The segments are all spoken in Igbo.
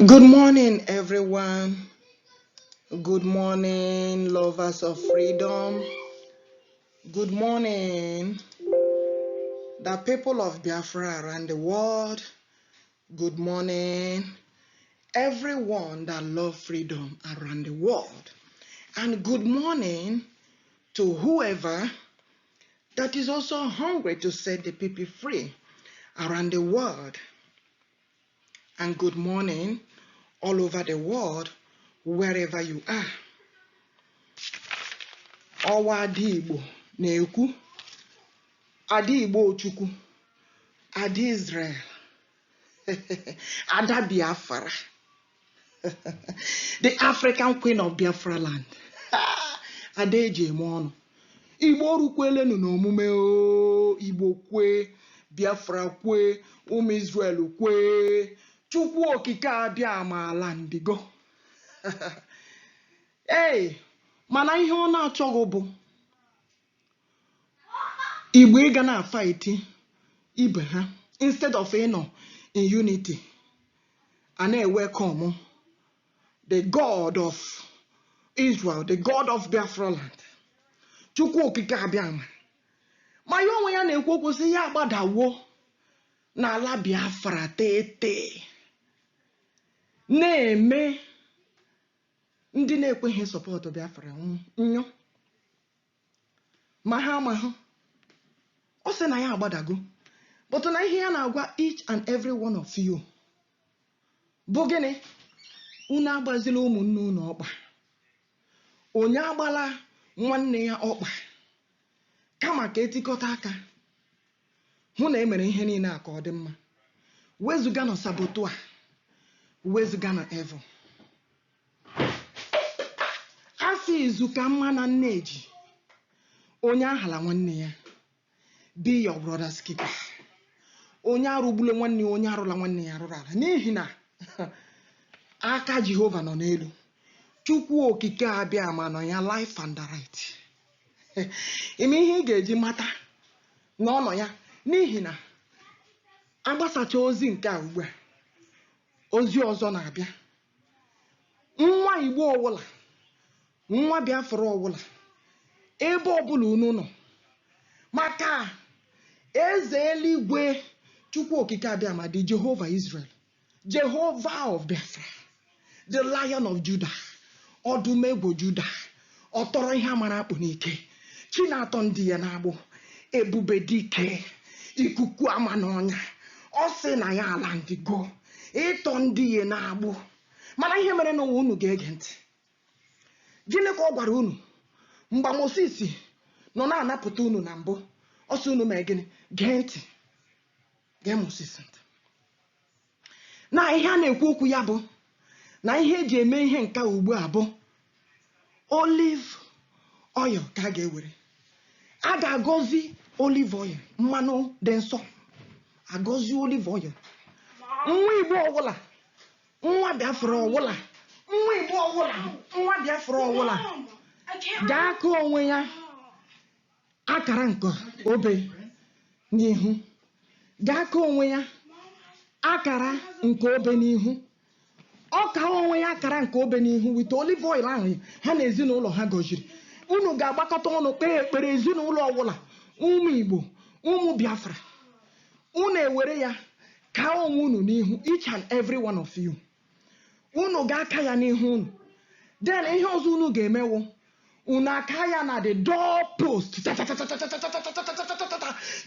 Good morning, everyone. Good morning, lovers of freedom. Good morning, the people of Biafra around the world. Good morning, everyone that love freedom around the world. And good morning to whoever that is also hungry to set the people free around the world. And good morning all over the world, wherever you are. Ọwa Ada Igbo na-ekwu, Ada Igbo Chukwu, Ada Israel, Ada Biafra, the African Queen of Biafra land. Ada eji eme ọnụ. Igbo rukwelenu n'omume o, Igbo kwe, Biafra kwe, ụmụ Israel kwe, Chukwu Okike Abịa ma ala ndigo. Ee, mana ihe ọ na-achọghị bụ Igbo ịga na fight ibe ha instead of ịnọ in unity a na-ewelcome the God of Israel, the God of Biafra land, Chukwu Okike Abịama. Ma ya onwe ya na-ekwu okwu sị ya agbadawo n'ala Biafra tete na-eme ndị na-ekweghị support Biafra nyụ ma ha amahụ. Ọ sị na ya agbadago, but na ihe ya na-agwa each and every one of you bụ gịnị? Unu agbazila ụmụnne unu ọkpa, onye agbala nwanne ya ọkpa, kama ka etikọta aka hụ na emere ihe niile a ka ọ dị mma. Wezụga na saboteur, wezụga na evil. A sị izu ka mma na nneji onye ahala nwanne ya. Be your brother's keeper. Onye arụgbula nwanne ya, onye arụla nwanne ya arụrụ ala, n'ihi na aka Jehova nọ n'elu. Chukwu Okike Abịa ma nọ ya live and direct. Ime ihe ị ga-eji mata na ọ nọ ya, n'ihi na agbasacha ozi nke a ugbu a, ozi ọzọ na-abịa. Nwa Igbo ọbụla, nwa Biafra ọbụla, ebe ọbụla unu nọ, maka eze eluigwe Chukwu Okike Abịa ma dị Jehova Israel, Jehova of Biafra, the Lion of Judah, ọdụm egwu Judah, ọ tọrọ ihe amara akpụ n'ike, chi na-atọ ndị ya na-agbụ, ebube dike, ikuku ama n'ọnya, ọ sị na ya ala ndigo ịtọ ndị ya na-agbụ. Mana ihe mere n'ụwa, unu ga-ege ntị. Gịnị ka ọ gwara unu mgbe Moses nọ na-anapụta unu na mbụ? Ọ sị unu mee gịnị? Gee ntị, gee Moses ntị. Na ihe a na-ekwu okwu ya bụ na ihe eji eme ihe nke ugbu a bụ olive oil ka a ga-ewere. A ga-agọzi olive oil, mmanụ dị nsọ, agọzi olive oil. Nwa Igbo ọbụla, nwa Biafra ọbụla, nwa Igbo ọbụla, nwa Biafra ọbụla ga-aka onwe ya akara nke obe n'ihu, ga-aka onwe ya akara nke obe n'ihu. Ọ ka onwe ya akara nke obe n'ihu with olive oil ahụ ha na ezinụlọ ha gọziri. Unu ga-agbakọta ọnụ kpee ekpere, ezinụlọ ọbụla, ụmụ Igbo, ụmụ Biafra. Unu ewere ya kaa onwe unu n'ihu, each and every one of you. Unu ga-aka ya n'ihu unu. Then ihe ọzọ unu ga-emewo, unu aka ya na the door post.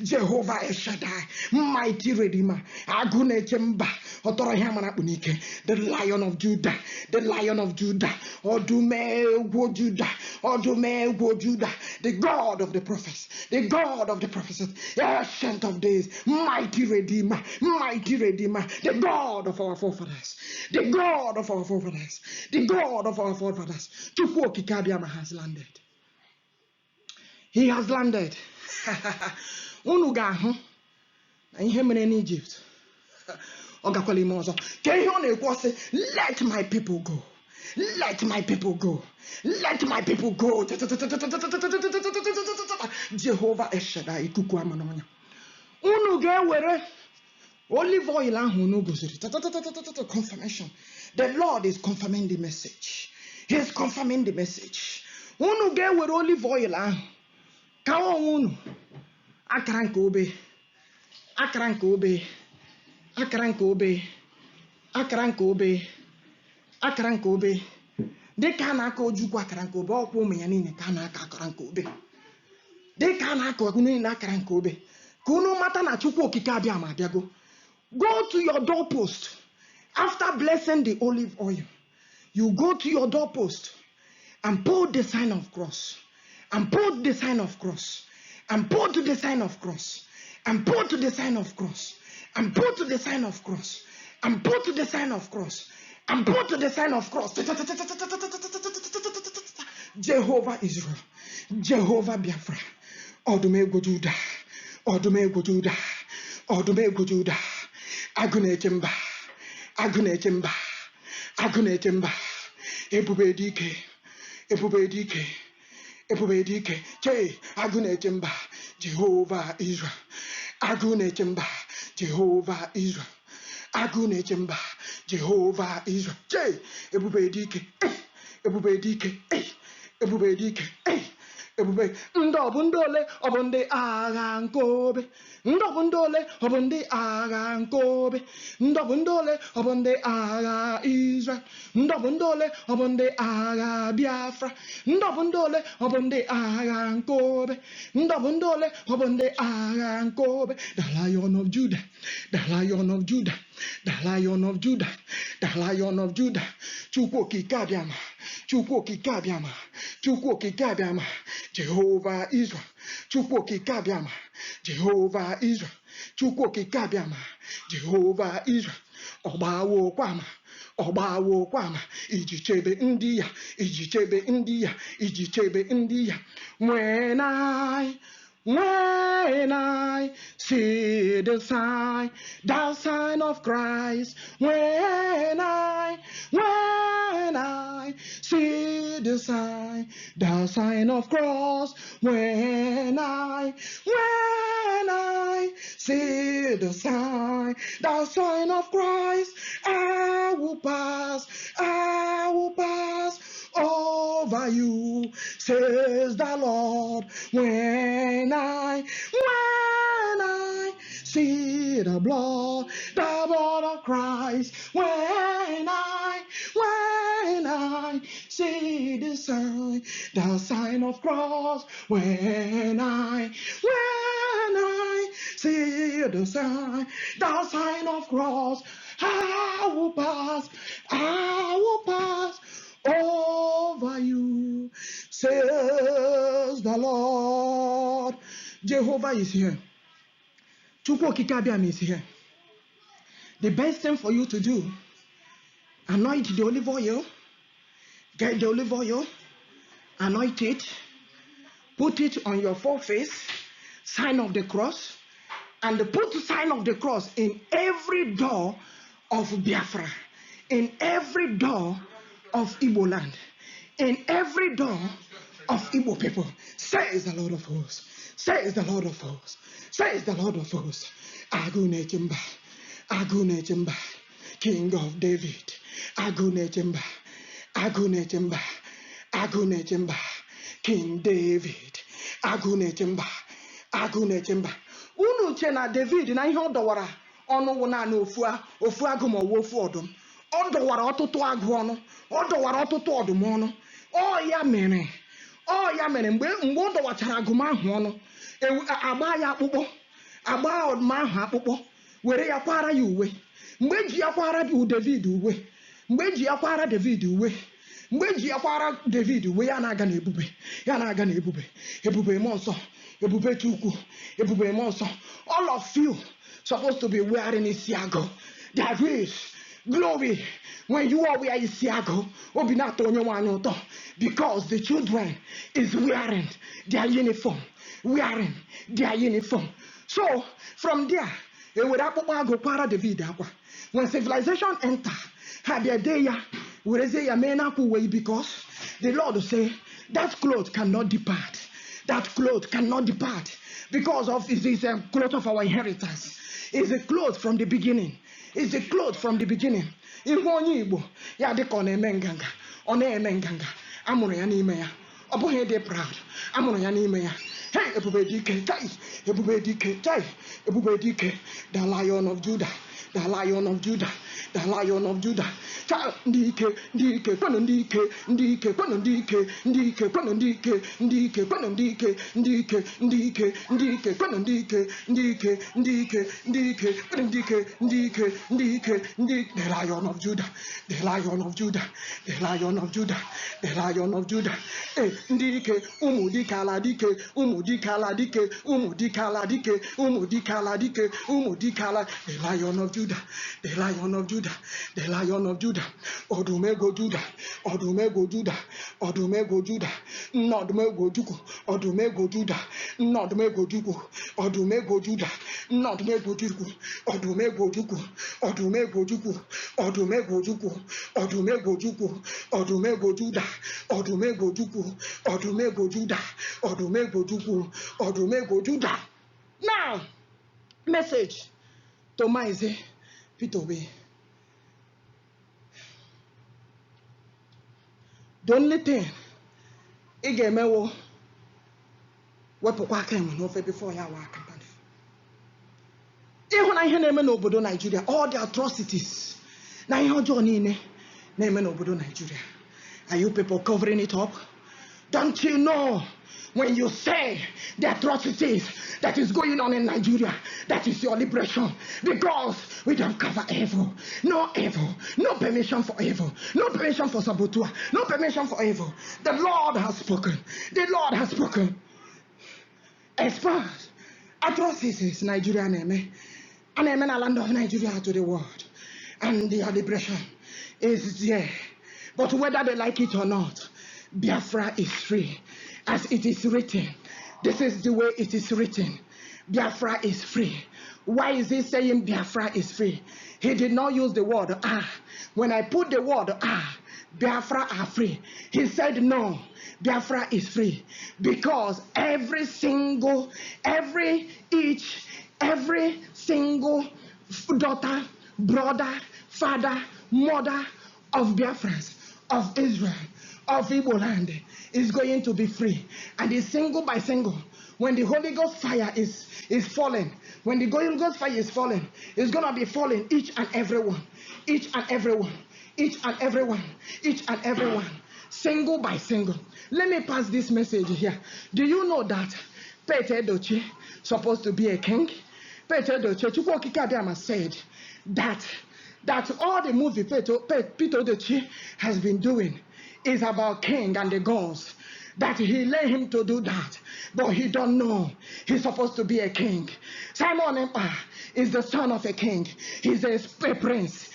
Jehovah El Shaddai, mighty redeemer, agụ na-eche mba, ọtọrọ ihe amara akpụ n'ike, the Lion of Judah, the Lion of Judah, ọdụm egwu Judah, ọdụm egwu Judah, the God of the prophets, the God of the prophets, Ancient of Days, mighty redeemer, mighty redeemer, the God of our forefathers, the God of our forefathers, the God of our forefathers. Chukwu Okike Abịama has landed. He has landed. Unu ga-ahụ na ihe mere n'Egypt ọ gakwala ime ọzọ. Ka ihe ọ na-ekwu, ọ sị, "Let my people go, let my people go, let my people go." Jehova El Shaddai, ikuku ama n'ọnya. Unu ga-ewere Olive oil ahụ unu goziri, tatatatata, confirmation. The Lord is confirming the message. He is confirming the message. Unu ga-ewere olive oil ahụ kawa onwe unu akara nke obe, akara nke obe, akara nke obe, akara nke obe, akara nke obe. Dịka a na-aka Ojukwu akara nke obe, ọkwa ụmụ ya niile ka a na-aka akara nke obe. Dịka a na-aka unu niile akara nke obe, ka unu mata na Chukwu Okike abịa ma abịago. Go to your doorpost. After blessing the olive oil, you go to your doorpost and put the sign of cross, and put the sign of cross, and put the sign of cross, and put the sign of cross, and put the sign of cross, and put the sign of cross, and put the sign of cross. Jehovah Israel, Jehovah Biafra, Ọdụm egwu Judah, Ọdụm egwu Judah, Ọdụm egwu Judah, Agụ na-eche mba, Agụ na-eche mba, Agụ na-eche mba, Ebube dike, Ebube dike, Ebube dike, chee, Agụ na-eche mba, Jehovah Israel, Agụ na-eche mba, Jehovah Israel, Agụ na-eche mba, Jehovah Israel, chee, Ebube dike, Ebube dike, Ebube dike, Ebube. Ndị ọ bụ ndị ole? Ọ bụ ndị agha nke obe. Ndị ọ bụ ndị ole? Ọ bụ ndị agha nke obe. Ndị ọ bụ ndị ole? Ọ bụ ndị agha Israel. Ndị ọ bụ ndị ole? Ọ bụ ndị agha Biafra. Ndị ọ bụ ndị ole? Ọ bụ ndị agha nke obe. Ndị ọ bụ ndị ole? Ọ bụ ndị agha nke obe. The Lion of Judah, the Lion of Judah, the Lion of Judah, the Lion of Judah. Chukwu Okike abịama, Chukwu Okike abịama, Chukwu Okike abịama, Jehovah Israel, Chukwu Okike abịama, Jehovah Israel, Chukwu Okike abịama, Jehovah Israel. Ọgbawo kwama, ọgbawo kwama, iji chebe ndị ya, iji chebe ndị ya, iji chebe ndị ya. When I see the sign of Christ, when I see the sign of cross, when I see the sign of Christ, I will pass over you, says the Lord. When I see the blood of Christ, when I see the sign of cross, when I see the sign of cross, I will pass over you, says the Lord. Jehovah is here. Chukwu Okike Abịama is here. The best thing for you to do, anoint the olive oil, get the olive oil, anoint it, put it on your foreface, sign of the cross, and put the sign of the cross in every door of Biafra, in every door of Igbo land, in every door of Igbo people. Says the Lord of hosts. Says the Lord of hosts. Says the Lord of hosts. Agụ na-eche mba. Agụ na-eche mba. King of David. Agụ na-eche mba. Agụ na-eche mba. Agụ na-eche mba. King David. Agụ na-eche mba. Agụ na-eche mba. Unu che na David na ihe ọ dọwara ọnụ wụ naanị ofu ofu agụ ma ọ wụ ofu ọdụm. Ọ dọwara ọtụtụ agụ ọnụ. Ọ dọwara ọtụtụ ọdụm ọnụ. Ọ ya mere mgbe ọ dọwachara agụm ahụ ọnụ, agba ya akpụkpọ, agba ọdụm ahụ akpụkpọ, were ya kwara ya uwe. Mgbe eji ya kwara David uwe, mgbe eji ya kwara David uwe, mgbe eji ya kwara David uwe, ya na-aga n'ebube, ya na-aga n'ebube, ebube mmụọ nsọ, ebube Chukwu, ebube mmụọ nsọ. All of you supposed to be wearing isiagu. There is glory when you are wearing isiagu. Obi na-atọ onye nwaanyị ụtọ because the children is wearing their uniform, wearing their uniform. So from there, ewere akpụkpọ agụ kwara David akwa. When civilization enter, ha bịa dee ya, werezie ya mee n'akwa uwe, because the Lord say that cloth cannot depart, that cloth cannot depart because of it is a cloth of our inheritance. Is a cloth from the beginning. Is a cloth from the beginning. Ihu onye Igbo ya dị ka ọ na-eme nganga, ọ na-eme nganga, amụrụ ya n'ime ya. Ọ bụghị ịdị proud, amụrụ ya n'ime ya. Hey, ebube dike, chai, ebube dike, chai, ebube dike, the Lion of Judah, the Lion of Judah, the Lion of Judah. Cha, ndị ike, ndị ike, kwenụ ndị ike, ndị ike, kwenụ ndị ike, ndị ike, kwenụ ndị ike, ndị ike, kwenụ ndị ike, ndị ike, ndị ike, ndị ike, kwenụ ndị ike, ndị ike, ndị ike, ndị ike, kwenụ ndị ike, ndị ike, ndị ike, ndị. The Lion of Judah, the Lion of Judah, the Lion of Judah, the Lion of Judah. Ee, ndị ike, ụmụ dike ala dike, ụmụ dike ala dike, ụmụ dike ala dike, ụmụ dike ala dike, ụmụ dike ala. The Lion of Judah, the Lion of Judah, the Lion of Judah, ọdụm ego Judah, ọdụm ego Judah, ọdụm ego Judah, nna ọdụm ego Chukwu, ọdụm ego Judah, nna ọdụm ego Chukwu, ọdụm ego Judah, nna ọdụm ego Chukwu, ọdụm ego Chukwu, ọdụm ego Chukwu, ọdụm ego Chukwu, ọdụm ego Chukwu, ọdụm ego Judah, ọdụm ego Chukwu, ọdụm ego Judah, ọdụm ego Chukwu, ọdụm ego Judah. Now, message to Maazị Peter Obi. The only thing ị ga-emewo, wepụkwa aka enwe n'ofe before ya wa aka mmadụ. Ịhụ na ihe na-eme n'obodo Nigeria, all the atrocities na ihe ọjọọ niile na-eme n'obodo Nigeria, are you people covering it up? Don't you know when you say the atrocities that is going on in Nigeria, that is your liberation? Because we don't cover evil. No evil. No permission for evil. No permission for saboteur. No permission for evil. The Lord has spoken. The Lord has spoken. As far as atrocities Nigeria na-eme, a na-eme na land of Nigeria to the world, and their liberation is there. But whether they like it or not, Biafra is free. As it is written, this is the way it is written. Biafra is free. Why is he saying Biafra is free? He did not use the word ah. When I put the word ah, Biafra are free. He said no, Biafra is free. Because every single, every each, every single daughter, brother, father, mother of Biafrans, of Israel, of Igbo land is going to be free. And it's single by single. When the Holy Ghost fire is falling, when the Holy Ghost fire is falling, it's going to be falling each and every one, each and every one, each and every one, each and every one, single by single. Let me pass this message here. Do you know that Pete Edochie supposed to be a king? Pete Edochie, Chukwu Okike Abiama said that all the movie Pete Edochie has been doing is about king and the gods. That he led him to do that, but he don't know he's supposed to be a king. Simon Ekpa is the son of a king. He's a prince.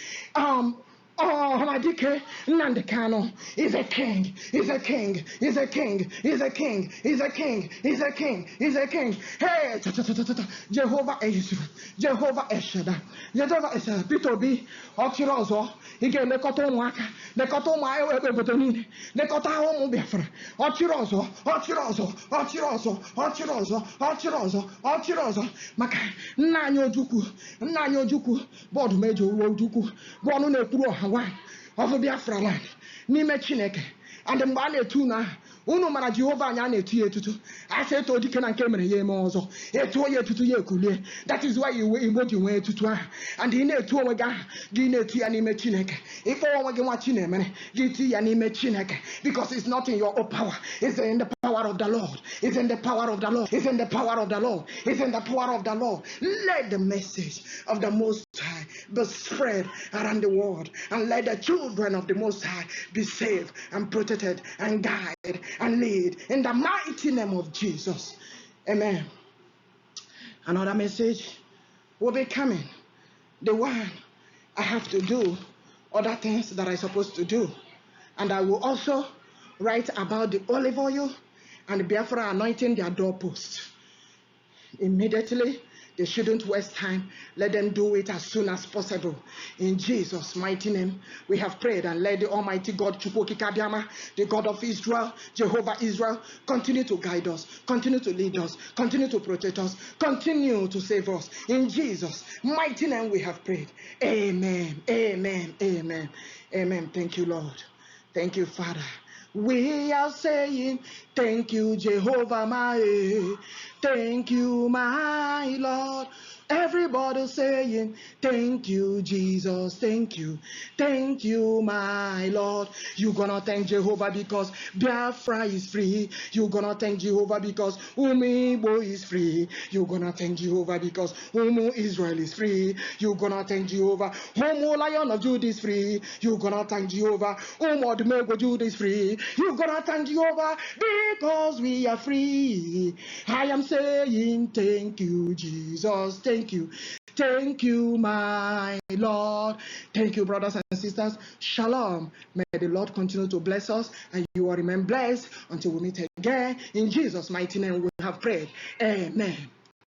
Oh, Hamadike Nnamdi Kanu is a king, is a king, is a king, is a king, is a king, is a king, is a king. Hey, ta, ta, ta, ta, ta, ta. Jehovah Ezra, Jehovah Eshada, Jehovah Eshada. Peter Obi, ọchịrị ọzọ, ị ga-elekọta ụmụaka, lekọta ụmụ obodo niile, lekọta ụmụ Biafra. Ọchịrị ọzọ, ọchịrị ọzọ, ọchịrị ọzọ, ọchịrị ọzọ, ọchịrị ọzọ, ọchịrị ọzọ. Maka nna anyị Ojukwu, nna anyị Ojukwu, bụ ọdụm eji owu Ojukwu, bụ ọnụ na-ekwuru ọha nwaanyị of Biafra land n'ime Chineke. And mgbe a na-etu unu aha, unu mara Jehova anyị a na-etu ya etutu. A sị eto dike na nke mere ya eme ọzọ, etuo ya etutu ya ekulie. That is why Igbo ji nwee etutu aha. And ị na-etu onwe gị aha, gị na-etu ya n'ime Chineke. Ịkpọ onwe gị nwa Chinemere, gị ti ya n'ime Chineke. Because it's not in your own power, it's in the power of the Lord. It's in the power of the Lord. It's in the power of the Lord. It's in the power of the Lord. Let the message of the Most High be spread around the world, and let the children of the Most High be saved and protected and guided and lead in the mighty name of Jesus. Amen. Another message will be coming. The one I have to do other things that I'm supposed to do. And I will also write about the olive oil and Biafra anointing their doorposts. Immediately, They shouldn't waste time. Let them do it as soon as possible. In Jesus' mighty name, we have prayed, and let the Almighty God, Chukwu Okike Abiama, the God of Israel, Jehovah Israel, continue to guide us, continue to lead us, continue to protect us, continue to save us. In Jesus' mighty name, we have prayed. Amen. Amen. Amen. Amen. Thank you, Lord. Thank you, Father. We are saying, "Thank you, Jehovah, my. Thank you, my Lord." Everybody saying, "Thank you, Jesus. Thank you. Thank you, my Lord." You gonna thank Jehovah because Biafra is free. You gonna thank Jehovah because Ụmụ Igbo is free. You gonna thank Jehovah because Ụmụ Israel is free. You gonna thank Jehovah. Ụmụ Lion of Judah is free. You gonna thank Jehovah. Ụmụ Odumegwu Judah is free. You gonna thank Jehovah because we are free. I am saying thank you, Jesus. Thank you. Thank you, my Lord. Thank you, brothers and sisters. Shalom. May the Lord continue to bless us and you all remain blessed until we meet again. In Jesus' mighty name, we have prayed. Amen.